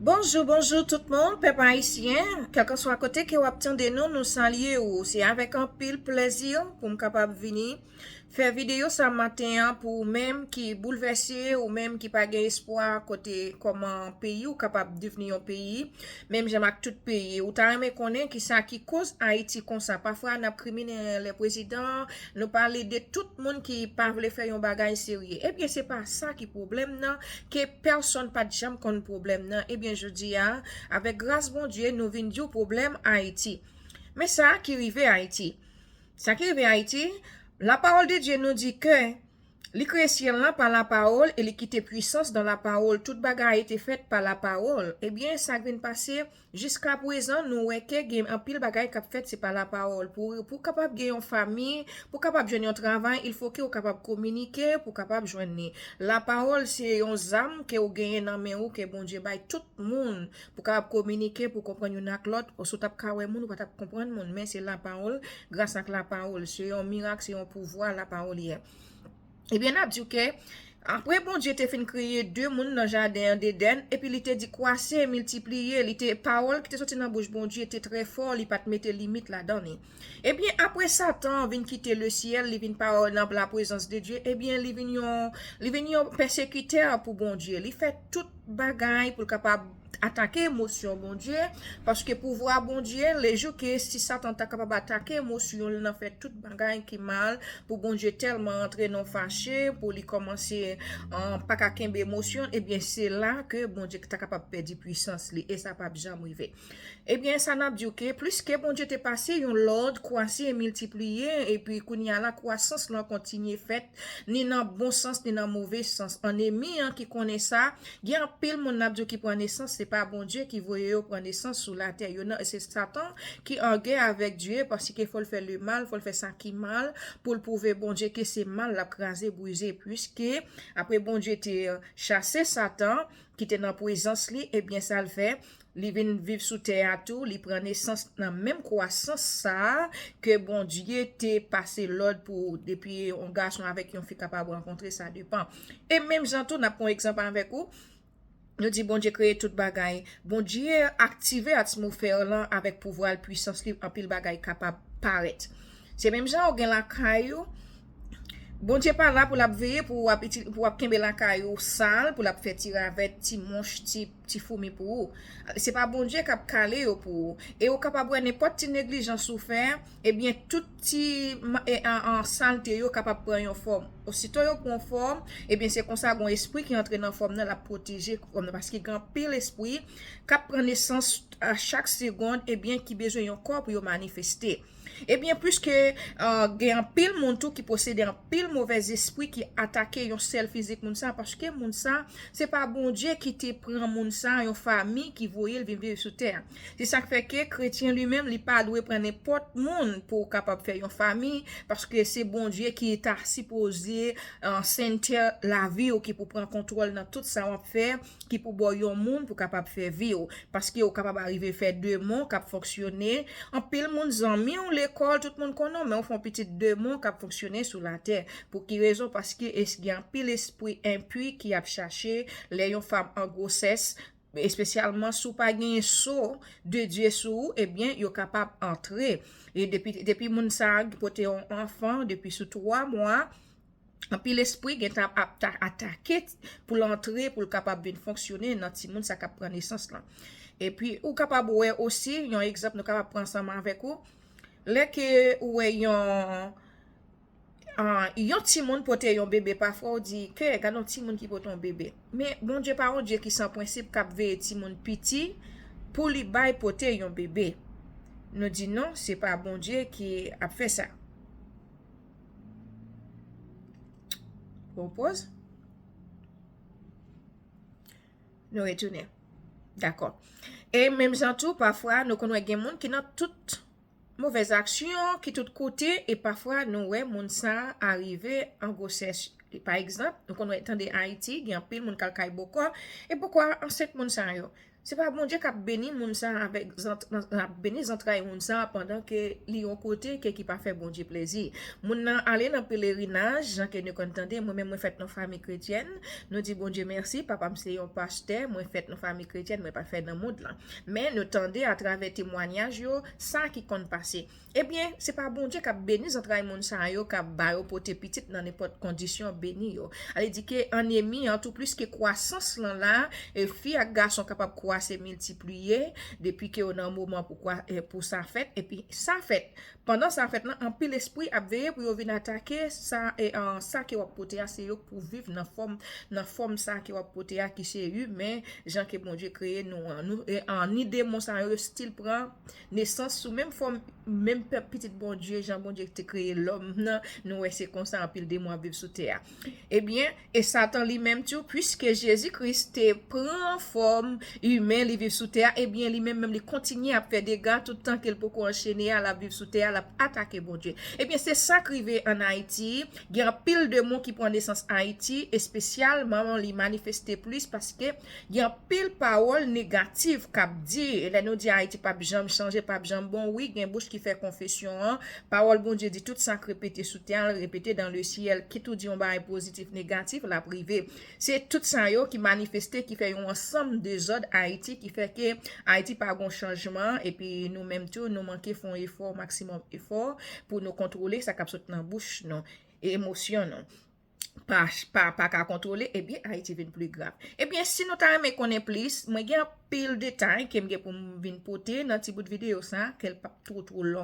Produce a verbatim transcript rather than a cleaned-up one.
Bonjou, bonjou tout moun, pèp ayisyen. Kèlkanswa kote ke w ap tande nou, nou salye ou. Se avèk anpil plèzi pou m kapab vini fè videyo sa maten an pou ou menm ki boulvèse, ou menm ki pa gen espwa kote kòman peyi w kapab devni yon peyi, menm jan ak tout peyi. Ou ta renmen konnen kisa ki koz Ayiti konsa. Pafwa n ap krimine lè prezidan, nou pale de tout moun ki pa vle fè yon bagay serye. Ebyen, se pa sa ki pwoblèm nan, ke pèsonn pa t janm konn pwoblèm nan. Ebyen, jodi a, avèk gras Bondye, nou vin di w pwoblèm Ayiti. Men sa ki rive Ayiti. Sa ki rive Ayiti, la parole de Dieu nous dit que li kreye syèl lan pa la pawòl e li kite pwisans dan la pawòl. Tout bagay te fèt pa la pawòl. Ebyen, sa k vin pase, jiska prezan, nou wè ke gen anpil bagay k ap fèt se pa la pawòl. Pou, pou kapab gen yon fanmi, pou kapab jwenn yon travay, il fo ke ou kapab kominike, pou kapab jwenn li. La pawòl se yon zam ke ou genyen nan men ou, ke Bondye bay tout moun, pou kapab kominike, pou konprann youn ak lòt. Ou si w t ap ka wè moun, ou pa t ap konprann moun, men se la pawòl, gras ak la pawòl. Se yon mirak, se yon pouvwa la pawòl ye. Ebyen, n ap di w ke apre Bondye te fin kreye de moun nan jaden an Dedenn, epi li te di, "Kwase, miltipliye," li te, pawòl ki te soti nan bouch Bondye te trè fò, li pa t mete limit ladan li. Ebyen, apre Satan vin kite le syèl, li vin pa nan la prezans de Dye, ebyen, li vin yon, li vin yon pèsekitè pou Bondye. Li fè tout bagay pou l kapab atake emosyon Bondye, paske pouvwa Bondye, lejou ke si Satan ta kapab atake emosyon l nan fè tout bagay ki mal, pou Bondye tèlman antre nan fache, pou li kòmanse, an, pa ka kenbe emosyon, ebyen, se la ke Bondye ta kapab pèdi pwisans li, e sa p ap janm rive. Ebyen, sa n ap di w ke pliske Bondye te pase yon lòd, kwase e miltipliye, epi kounye a la, kwasans lan kontinye fèt, ni nan bon sans, ni nan move sans. Annemi an ki konnen sa, gen anpil moun n ap di w ki pran nesans, se pa Bondye ki voye yo pran nesans sou latè. Yo nan, se Satan ki an gè avèk Dye, paske fò l fè le mal, fò l fè sa ki mal, pou l pwouve Bondye ke se mal l ap kraze, brize, piske apre Bondye te chase Satan, ki te nan prezans li, ebyen, sa l fè, li vin viv sou tè a tou, li pran nesans nan menm kwasans sa a ke Bondye te pase lòd pou depi yon gason avèk yon fi kapab rankontre, sa depan. E menm jan tou, n ap pran yon egzanp avèk ou, nou di Bondye kreye tout bagay. Bondye aktive atmosfè lan avèk pouvwa l, pwisans li, anpil bagay kapab parèt. Se menm jan ou gen lakay ou, Bondye pa la pou l ap veye pou w ap itil-, pou w ap kenbe lakay ou sal, pou l ap fè ti ravèt, ti mouch, ti, ti foumi pou ou. Se pa Bondye k ap kale yo pou ou. E ou kapab wè nenpòt ti neglijans ou fè, ebyen, tout ti ma-, e, an, an salte yo kapab pran yon fòm. Osito yo pran fòm, ebyen, se konsa gon espri ki antre nan fòm nan, l ap pwoteje fòm nan, paske gen anpil espri k ap pran nesans a chak segonn, ebyen, ki bezwen yon kò pou yo manifeste. Ebyen, piske, euh, gen anpil moun tou ki posede anpil movèz espri ki atake yon sèl fizik moun sa, paske moun sa, se pa Bondye ki te pran moun sa, yon fanmi ki voye l vin viv sou tè a. Se sa k fè ke kretyen li menm, li pa dwe pran nenpòt moun pou w kapab fè yon fanmi, paske se Bondye ki ta sipoze, euh, sentè lavi w, ki pou pran kontwòl nan tout sa w ap fè, ki pou ba w yon moun pou kapab fè vi w. Paske ou kapab arive fè demon k ap fonksyone. Anpil moun zanmi w lekòl, tout moun konnen w, men w fè yon pitit demon k ap fonksyone sou latè. Pou ki rezon? Paske es-, gen anpil espri enpi ki ap chache lè yon fanm an gwosès, espesyalman si w pa genyen so de Dye sou ou, ebyen, yo kapab antre. E depi, depi moun sa a pote yon anfan depi sou twa mwa, anpil espri gentan ap ta-, atake pou l antre, pou l kapab vin fonksyone nan timoun sa k ap pran nesans lan. Epi, ou kapab wè osi, yon egzanp nou kapab pran ansanm avèk ou, lè ke ou wè yon, ah, yon timoun pote yon bebe, pafwa ou di, "Ke, gade yon timoun ki pote yon bebe." Men, Bondye pa yon Dye ki san prensip, k ap veye timoun piti pou li bay pote yon bebe. Nou di, "Non, se pa Bondye ki ap fè sa." Pran yon pòz. Nou retounen. Dakò. E menm jan tou, pafwa, nou konn wè gen moun ki nan tout movèz aksyon, ki tout kote, e pafwa, nou wè moun sa a rive an gwosès. Pa egzanp, nou konn wè, tande Ayiti, gen anpil moun k al kay bòkò, e bòkò a ansent moun sa yo. Se pa Bondye k ap beni moun sa avèk zant, ap beni zantray moun sa pandan ke li yon kote ke ki pa fè Bondye plezi. Moun nan ale nan pelerinaj, jan ke nou konn tande, mwen menm mwen fèt nan fanmi kretyèn, nou di Bondye mèsi, papa m se yon pastè, mwen fèt nan fanmi kretyèn, mwen pa fèt nan mond lan. Men nou tande atravè temwanyaj yo, sa ki konn pase. Ebyen, se pa Bondye k ap beni zantray moun sa yo, k ap ba yo pote pitit nan nenpòt kondisyon, beni yo. Ale di ke anemi an, tou plis ke kwasans lan la, e fi ak gason kapab kwase, miltipliye, depi ke yo nan moman pou, kwa, e, pou sa fèt, epi sa fèt. Pandan sa fèt lan, anpil espri ap veye pou yo vin atake sa, e, an, sa ke w ap pote a, se yo k pou viv nan fòm, nan fòm sa ke w ap pote a, ki se imen, jan ke Bondye kreye nou an. Nou, e, an, ni demon sa yo, yo still pran nesans sou menm fòm, menm pèp pitit Bondye, jan Bondye te kreye lòm nan, nou wè se konsa anpil demon ap viv sou tè a. Ebyen, e Satan li menm tou, piske Jezi Kris te pran fòm imen, li viv sou tè a, ebyen, li menm, menm li kontinye ap fè dega tout tan ke l poko anchene a, l ap viv sou tè a, l ap atake Bondye. Ebyen, se sa k rive ann Ayiti. Gen anpil demon ki pran nesans Ayiti, espesyalman li manifeste plis paske gen anpil pawòl negatif k ap di. E lè nou di Ayiti p ap janm chanje, p ap janm bon, wi, gen bouch ki fè konfesyon an. Pawòl Bondye di, tout sa k repete sou tè a, l repete dans le ciel. Kit ou di yon bagay pozitif, negatif, l ap rive. Se tout sa yo ki manifeste, ki fè yon ansanm dezòd Ayiti, ki fè ke Ayiti pa gon chanjman, epi nou menm tou, nou manke fè yon efò, maksimòm efò, pou nou kontwole sa k ap sot nan bouch nou, e emosyon nou. Pa, pa, pa ka kontwole, ebyen, Ayiti vin pli grav. Ebyen, si nou ta renmen konnen plis, mwen gen anpil detay ke m gen pou m vin pote nan ti bout videyo sa, ke l p ap two, two long.